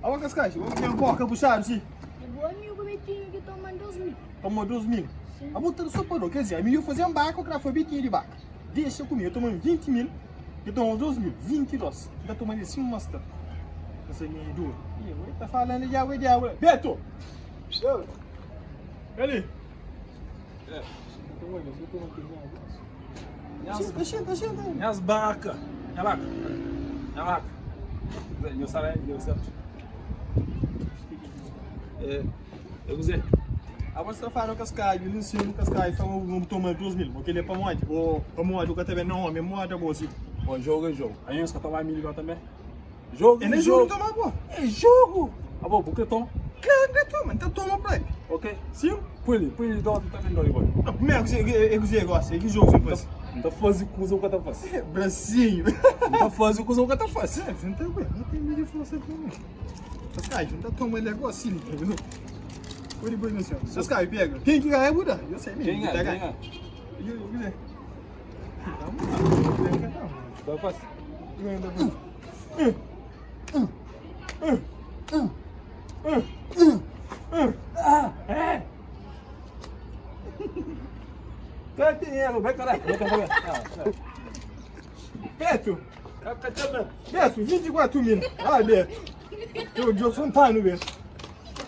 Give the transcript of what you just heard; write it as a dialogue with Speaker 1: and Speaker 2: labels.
Speaker 1: Abo Cascais, bo ten boka puxadu si.
Speaker 2: É bo amigo Betinho ki toma 2000.
Speaker 1: Toma 2000.
Speaker 2: Sim.
Speaker 1: Abo ta so parou, quer dizer, ami eu fazer um barco, eu foi Betinho de vaca. Deixa comigo, eu tomo 20 mil, eu tomo 2 mil, 22. Eu tomo ali assim uma sta. Essa aqui é dura. Ih, eu tá falando de água de água. Beto! Ali.
Speaker 3: É.
Speaker 1: Senta, senta, senta.
Speaker 3: Nhas vaca. Nha vaca. Nha vaca. Nho sabe, deu certo. É, eu gostei.
Speaker 1: Abo sta fala Cascais, li ensino Cascais, fala vamos tomar 2 mil, porque ele é pa modi, ou pa modi, o que também não, homem, moda você.
Speaker 3: Bom, jogo é jogo. Aí nós tomar milho também. Jogo
Speaker 1: É
Speaker 3: é
Speaker 1: nem jogo
Speaker 3: jogo.
Speaker 1: tomar, pô.
Speaker 3: É jogo. Ah, bom, porque toma.
Speaker 1: Claro que toma, então toma pra ele.
Speaker 3: Ok.
Speaker 1: Sim?
Speaker 3: Põe ali, põe ali, dá, tá vendo ali, boy.
Speaker 1: Não, como é que você, é que você gosta? É que jogo você faz?
Speaker 3: Não tá fazendo coisa o que tá fazendo.
Speaker 1: Bracinho.
Speaker 3: Não tá fazendo coisa o que tá fazendo.
Speaker 1: É, você não tá bem, não tem mídia força também. Cascais, não tá tomando negócio assim, entendeu? Oi, depois, meu senhor. Cascais, pega. Quem que ganha, Buda? Eu sei mesmo.
Speaker 3: Quem ganha? Quem ganha?
Speaker 1: Eu, eu, eu.
Speaker 3: Tá fácil. Ah, é. Tá dinheiro, vem caralho. Vem cá, vem cá.
Speaker 1: Beto,
Speaker 3: Ah,
Speaker 1: Beto, 24 mil. Ah, Beto. Eu, eu sou um Beto.